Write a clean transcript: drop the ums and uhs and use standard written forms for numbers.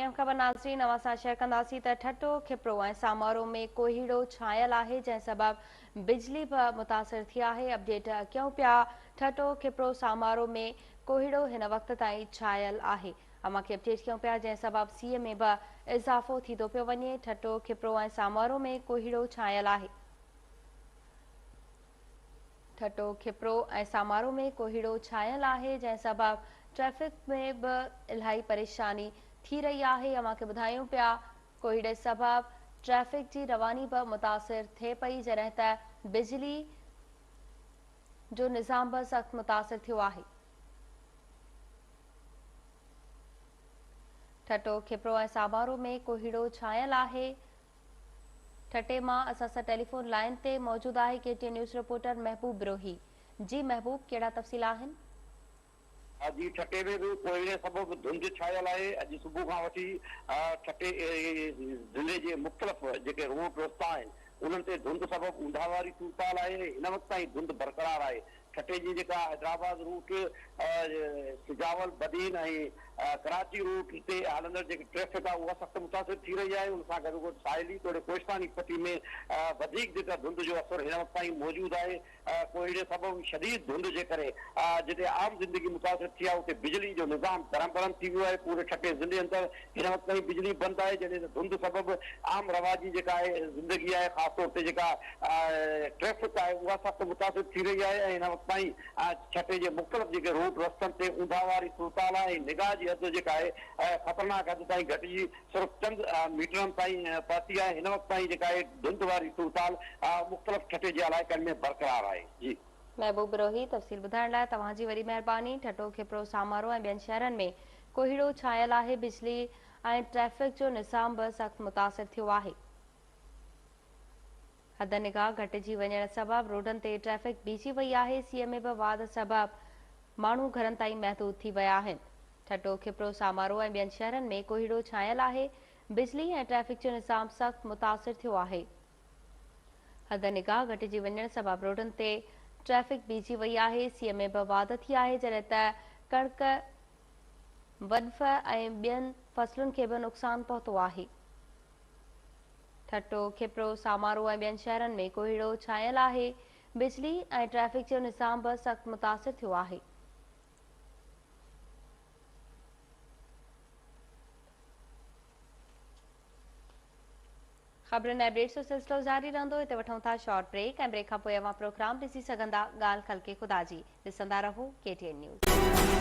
اهم خبر ناظرين اوهان سان شيئر ڪنداسين ته ٺٽو، کپرو ۽ سامارو ۾ ڪوهيڙو ڇانيل آهي جنهن سبب بجلي به متاثر ٿي آهي اپڊيٽ ڪيون پيا ٺٽو، کپرو، سامارو ۾ ڪوهيڙو هن وقت تائين ڇانيل آهي اوهان کي اپڊيٽ ڪيون پيا جنهن سبب سيء ۾ به اضافو ٿيندو پيو وڃي ٺٽو، کپرو ۽ سامارو ۾ ڪوهيڙو ڇانيل آهي. ٺٽو، کپرو ۽ سامارو ۾ ڪوهيڙو ڇانيل آهي، جنهن سبب ٽريفڪ ۾ به الاهي پريشاني ٿي رهي آهي، اوهان کي ٻڌايون پيا ڪوهيڙي سبب ٽريفڪ جي رواني به متاثر ٿئي پئي، جڏهن ته بجلي جو نظام به سخت متاثر ٿيو آهي. ٺٽو، کپرو ۽ سامارو ۾ ڪوهيڙو ڇانيل آهي، ٺٽي مان اسان سان ٽيليفون لائين تي موجود آهي K T N news reporter Mehboob Brohi جي محبوب ڪهڙا تفصيل آهن؟ جي ٺٽي ۾ به ڪوهيڙي سبب ڌنڌ ڇانيل آهي اڄ صبح کان وٺي ٺٽي ضلعي جي مختلف جيڪي روڊ رستا آهن انهن تي ڌنڌ سبب اونداهه واري صورتحال آهي هن وقت تائين ڌنڌ برقرار آهي ٺٽي جي جيڪا حيدرآباد روٽ، سجاول، بدين ۽ ڪراچي روٽ تي هلندڙ جيڪي ٽريفڪ آهي اها سخت متاثر ٿي رهي آهي ان سان گڏوگڏ ساحلي توڙي ڪوهستاني پٽي ۾ وڌيڪ جيڪا ڌنڌ جو اثر هن وقت تائين موجود آهي ڪوهيڙي سبب شديد ڌنڌ جي ڪري جتي عام زندگي متاثر ٿي آهي اتي بجلي جو نظام درهم برهم ٿي ويو آهي پوري ٺٽي ضلعي اندر هن وقت تائين بجلي بند آهي جڏهن ته ڌنڌ سبب عام رواجي جيڪا آهي زندگي آهي خاص طور تي جيڪا ٽريفڪ آهي اها سخت متاثر ٿي رهي آهي ۽ هن وقت تائين ٺٽي جي مختلف جيڪي روڊ رستن تي اونداهه واري صورتحال آهي ۽ نگاهه جي حد جيڪا آهي خطرناڪ حد تائين گهٽجي صرف چند ميٽرن تائين پهتي آهي هن وقت تائين جيڪا آهي ڌنڌ واري صورتحال مختلف ٺٽي جي علائقن ۾ برقرار آهي جي. محبوب بروهي تفصيل ٻڌائڻ لاء توهان جي وڏي مهرباني ٺٽو کپرو سامارو ۽ ٻين شهرن ۾ ڪوهيڙو ڇانيل آهي، بجلي ۽ ٽريفڪ جو نظام به سخت متاثر ٿيو آهي. حد نگاهه گهٽجي وڃڻ سبب روڊن تي ٽريفڪ بيهجي وئي آهي، سيء ۾ به واڌ سبب ماڻهو گهرن تائين محدود ٿي ويا آهن. ٺٽو، کپرو، سامارو ۽ ٻين شهرن ۾ ڪوهيڙو ڇانيل آهي، بجلي ۽ ٽريفڪ جو نظام سخت متاثر ٿيو آهي. حد نگاهه گهٽجي وڃڻ سبب روڊن تي ٽريفڪ بيهجي وئي آهي، سيء ۾ به واڌ ٿي آهي، جڏهن ته ڪڻڪ، وڏف ۽ ٻين فصلن کي به نقصان پهتو آهي. ٺٽو، کپرو، سامارو ۽ ٻين شهرن ۾ ڪوهيڙو ڇانيل آهي، بجلي ۽ ٽريفڪ جو نظام به سخت متاثر ٿيو آهي. خبرن ۽ اپڊيٽس جو سلسلو جاري رهندو هتي وٺون ٿا شارٽ بريڪ ۽ بريڪ کان پوء اوهان پروگرام ڏسي سگهندا ڳالهه خلق خدا جي ڏسندا رهو ڪي ٽي اين نيوز.